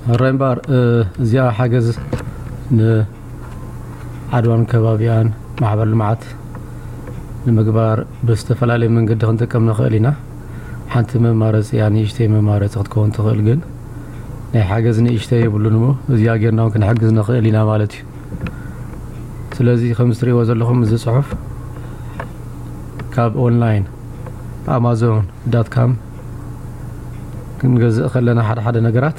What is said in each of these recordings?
ሕራይ እምበኣር፣ እዚኣ ሓገዝ ንዓድዋን ከባቢኣን ማሕበር ልምዓት ንምግባር ብዝተፈላለየ መንገዲ ክንጥቀም ንኽእል ኢና። ሓንቲ መማረፂ እያ፣ ንእሽተይ መማረፂ ክትከውን ትኽእል፣ ግን ናይ ሓገዝ ንእሽተይ የብሉን እሞ እዚኣ ጌርና እውን ክንሕግዝ ንኽእል ኢና ማለት እዩ። ስለዚ ከምዚ ትሪእዎ ዘለኹም እዚ ፅሑፍ ካብ ኦንላይን ኣማዞን ዳት ካም ክንገዝእ ከለና ሓደ ሓደ ነገራት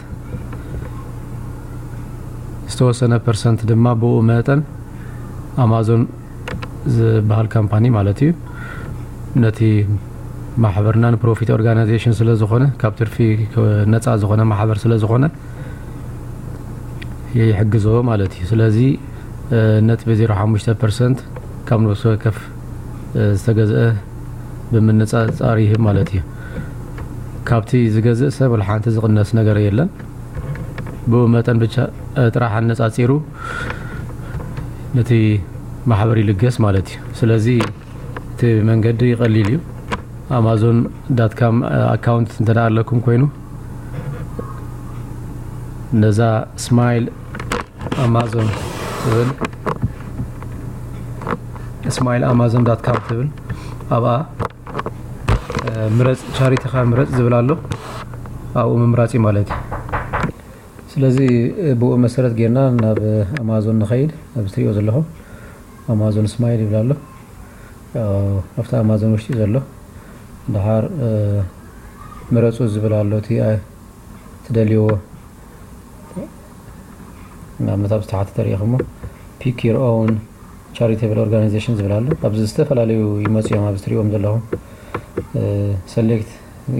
ዝተወሰነ ፐርሰንት ድማ ብኡ መጠን ኣማዞን ዝበሃል ካምፓኒ ማለት እዩ ነቲ ማሕበርና ንፕሮፊት ኦርጋናይዜሽን ስለ ዝኾነ ካብ ትርፊ ነፃ ዝኾነ ማሕበር ስለ ዝኾነ ይሕግዞ ማለት እዩ። ስለዚ ነጥቢ ዜሮ ሓሙሽተ ፐርሰንት ካብ ነፍሲ ወከፍ ዝተገዝአ ብምንፃፃር ይህብ ማለት እዩ። ካብቲ ዝገዝእ ሰብ ሓንቲ ዝቕነስ ነገር የለን። ብኡ መጠን ብቻ ጥራሕ ኣነፃፂሩ ነቲ ማሕበር ይልገስ ማለት እዩ። ስለዚ እቲ መንገዲ ቀሊል እዩ። ኣማዞን ዳት ካም ኣካውንት እንተ ኣለኩም ኮይኑ ነዛ ስማይል ኣማዞን ትብል ስማይል ኣማዞን ዳት ካም ትብል ኣብኣ ምረፅ ቻሪቲኻ ምረፅ ዝብል ኣሎ። ኣብኡ ምምራፅ እዩ ማለት እዩ። ስለዚ ብኡ መሰረት ጌርና ናብ ኣማዞን ንኸይድ። ኣብዚ ትሪኦ ዘለኹም ኣማዞን ስማይል ይብል ኣሎ። ኣብቲ ኣማዞን ውሽጢ ዘሎ ድሓር ምረፁ ዝብል ኣሎ። እቲ ትደልይዎ ንኣብነት ኣብዚ ታሕቲ ተሪኢኹሞ pick your own charitable organization ዝብል ኣሎ። ኣብዚ ዝተፈላለዩ ይመፁ እዮም። ኣብዚ ትሪኦም ዘለኹም ሰሌክት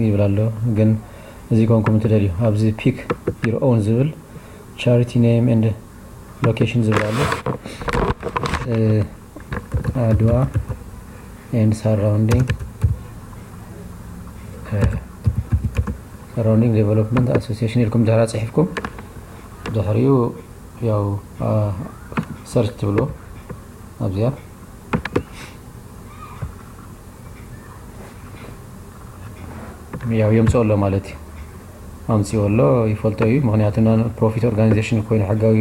ይብል ኣሎ። ግን እዚ ኮንኩም እንትደልዩ ኣብዚ pick your own ዝብል charity name and location ዝብል ኣሎ። ኣድዋ and surrounding surrounding development association ኢልኩም ድሕራ ፅሒፍኩም ድሕሪኡ ያው ሰርች ትብሎ ኣብዚኣ ያው የምፅኦ ኣሎ ማለት እዩ። ኣምፅኦ ኣሎ ይፈልጦ እዩ። ምክንያቱ ፕሮፊት ኦርጋናይዜሽን ኮይኑ ሕጋዊ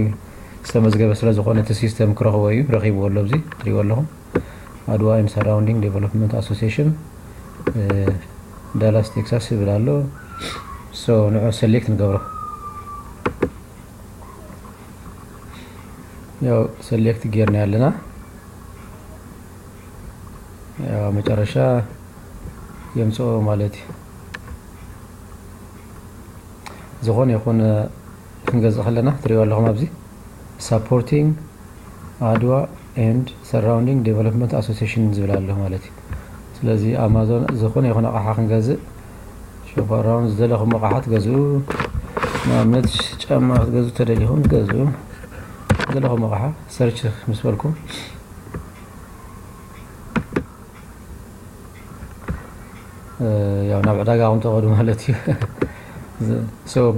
ዝተመዝገበ ስለ ዝኾነ እቲ ሲስተም ክረኽቦ እዩ። ረኺብዎ ኣሎ። ኣብዚ ትሪእዎ ኣለኹም ኣድዋ and surrounding development association ዳላስ ቴክሳስ ይብል ኣሎ። ንዑ ሰሌክት ንገብሮ። ያው ሰሌክት ጌርና ኣለና። ያው መጨረሻ የምፅኦ ማለት እዩ። ዝኾነ ይኹን ክንገዝእ ከለና ትሪእዎ ኣለኹም ኣብዚ supporting Adwa and surrounding development association ዝብል ኣሎ ማለት እዩ። ስለዚ ኣማዞን ዝኾነ ይኹን ኣቕሓ ክንገዝእ shop around ዝደለኹም ኣቕሓ ትገዝኡ። ንኣብነት ጫማ ክትገዝኡ ተደሊኹም ትገዝኡ። ዝደለኹም ኣቕሓ ሰርች ምስ በልኩም ያው ናብ ዕዳጋ ከም ተኸዱ ማለት እዩ።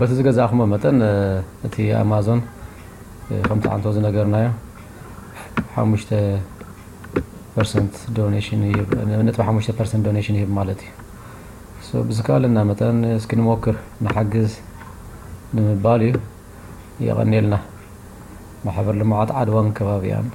በቲ ዝገዛእኹሞ መጠን እቲ ኣማዞን ከምቲ ዓንቶ ዝነገርናዮ ሓሙሽተ ፐርሰንት ዶኔሽን ይህብ፣ ነጥቢ ሓሙሽተ ፐርሰንት ዶኔሽን ይህብ ማለት እዩ። ብዝከኣለና መጠን እስኪ ንሞክር ንሓግዝ ንምባል እዩ። የቐኔልና። ማሕበር ልምዓት ዓድዋን ከባቢያን።